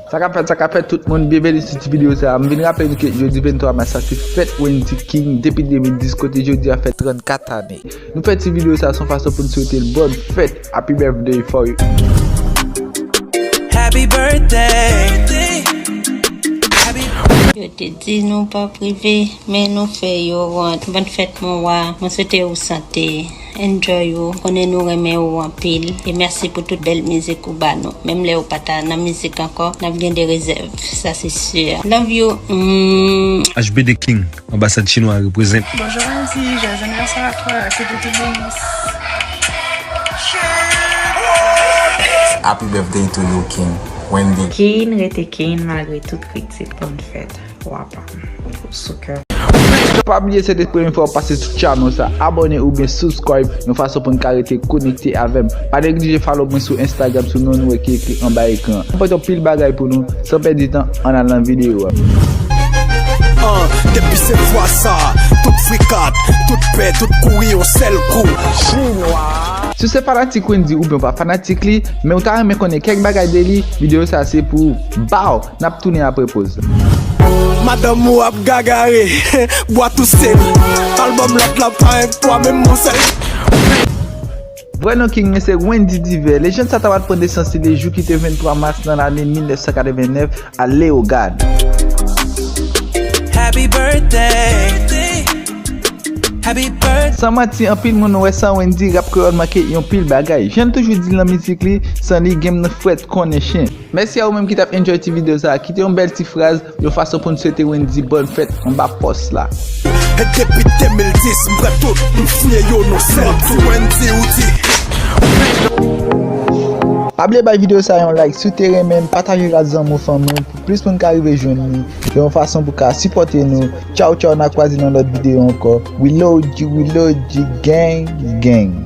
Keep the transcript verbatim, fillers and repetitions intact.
Sa k ap fèt, sa k ap fèt, tout moun, byenveni sou ti videyo sa a. M vin raple nou ke jodi venntwa mas la se fèt Wendy King depi de mil dis, kote jodi a fè trannkat ane. Nou fè ti videyo sa a se yon fason pou n swete l bòn fèt, happy birthday for you. Happy birthday. Yo te di nou p ap rive, men nou fè yo wont. Bòn fèt mon wa, mwen swete ou sante. Enjoy ou, konnen nou renmen ou anpil. E mèsi pou tout bèl mizik ou ba nou. Menm lè ou pa ta nan mizik ankò, n ap gen de rezèv, sa se si. Love you. Mm. H B the King, anbasad chinwa represent. Bonjour Wendy, joyeux anniversaire à toi, que Dieu te bénisse. Happy birthday to you, King. Wendy. King rete King malgre tout kritik. Bòn fèt, wa pa m. Sou kè. Pa bliye, si se premye fwa w pase sou channel sa, abòne oubyen subscribe yon fason pou n ka rete konekte avè m. Pa neglije follow mwen sou Instagram sou non nou wè ki ekri anba ekran an. Mwen pote yon pil bagay pou nou, san pèdi tan, ann al nan videyo a. An, depi se vwa sa, tout frikat, tout pè, tout kouri yon sèl kou. Si w se fanatik Wendy oubyen w pa fanatik li, men w ta renmen konnen kèk bagay de li, videyo sa se pou ou. Bow! N ap tounen apre poz. Madanm ou ap gagare, bwa touse. Albòm lòt la pa enk fwa, menm yon sèl. Vrè non King mwen se Wendy Divers. Lejand sa ta pral pran nesans li le jou ki te venntwa mas nan lane mil nèf san katreven nèf a Leyogàn. Happy birthday. Happy birthday. San manti, anpil moun wè san Wendy, rap kreyòl manke yon pil bagay. Jan l toujou di l nan mizik li, san li, game nan frèt konnen chen. Mèsi a ou menm ki t ap enjoy ti videyo sa a. Kite yon bèl ti fraz, yon fason pou n swete Wendy bòn fèt anba pòs la. E depi de mil dis, m pran tout, m fouye yo nan sèl kou. Wendy ou di. Pa bliye bay videyo sa a yon like si w te renmen l, pataje l ak zanmi w, fanmi w, pou plis moun ka rive jwenn li. Se yon fason pou ka sipòte nou. Tchaw tchaw, n a kwaze nan lòt videyo ankò. We love you, we love you, gang, gang.